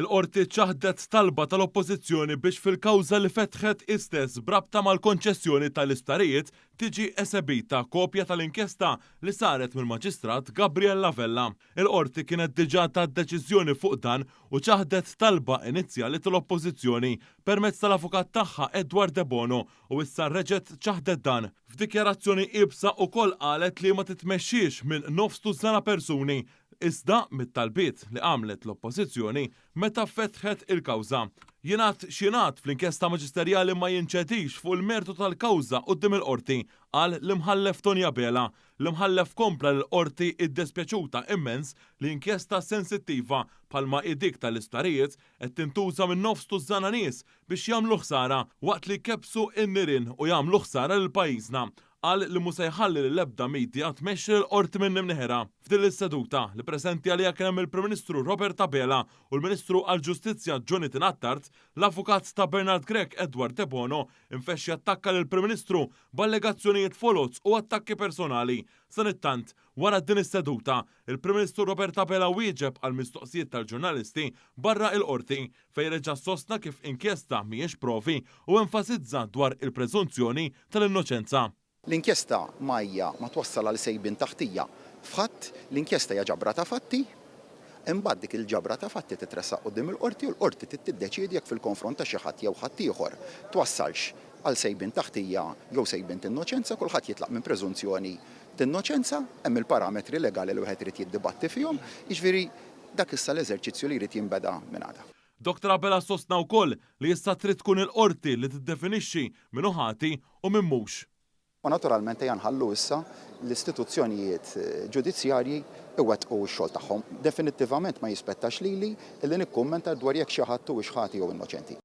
Il-Qorti ċaħdet talba tal-Oppożizzjoni biex fil-kawża li fetħet hi stess b'rabta mal-konċessjoni tal-isptarijiet tiġi esebita kopja tal-inkjesta li saret mill-Maġistrat Gabriella Vella. Il-Qorti kienet diġà tat deċiżjoni fuq dan u ċaħdet talba inizjali tal-Oppożizzjoni permezz tal-avukat tagħha Edward Debono u issa reġgħet ċaħdet dan. F'dikjarazzjoni iebsa ukoll qalet li ma titmexxiex minn nofs tużżana persuni iżda mit-talbiet li għamlet l-Oppożizzjoni meta fetħet il-kawża. Jingħad x'jingħad fl-inkjesta maġisterjali ma jinċedix fuq il-mertu tal-kawża quddiem il-Qorti, qal l-Imħallef Toni Abela. L-Imħallef kompla li l-Qorti hi ddispjaċuta immens li inkjesta sensittiva bħalma hi dik tal-isptarijiet qed tintuża minn nofs tużżana nies biex jagħmlu ħsara waqt li jkebbsu n-nirien u jagħmlu ħsara lil pajjiżna. Qal li mhu se jħalli lil ebda media tmexxi lill-Qorti minn imnieħirha. F'din is-seduta, li preżenti għaliha kien hemm il-Prim Ministru Robert Abela u l-Ministru għall-Ġustizzja Jonathan Attard, l-avukat ta' Bernard Grech Edward Debono infexx jattakka lill-Prim Ministru b'allegazzjonijiet foloz u attakki personali. Sanittant, wara din is-seduta, il-Prim Ministru Robert Abela wieġeb għall-mistoqsijiet tal-ġurnalisti barra il-Qorti fejn reġa' sostna kif inkjesta mhijiex provi u enfasizza dwar il-preżunzjoni tal-innoċenza. L-inkjesta ma hija ma twassal għal sejbien ta' ħtija f'ħadd, l-inkjesta hija ġabra ta' fatti, imbagħad dik il-ġabra ta' fatti titressaq quddiem il-Qorti u l-Qorti trid tiddeċiedi jekk fil-konfront ta' xi ħadd jew ħaddieħor twassalx għal sejbien ta' ħtija jew sejbien t'innoċenza, kulħadd jitlaq minn preżunzjoni t'innoċenza, hemm il-parametri legali li wieħed irid jiddibatti fihom, jiġifieri Dak issa l-eżerċizzju li jrid jinbeda minn għada. Dottor Abela sostna wkoll li issa trid tkun il-Qorti li tiddefinixxi min hu ħati u min mhux. U naturalment ejja nħallu issa l-istituzzjonijiet ġudizzjarji iwettqu x-xogħol tagħhom. Definittivament ma jispettax lili li nikkummenta dwar jekk xi ħadd huwiex ħati jew innoċenti.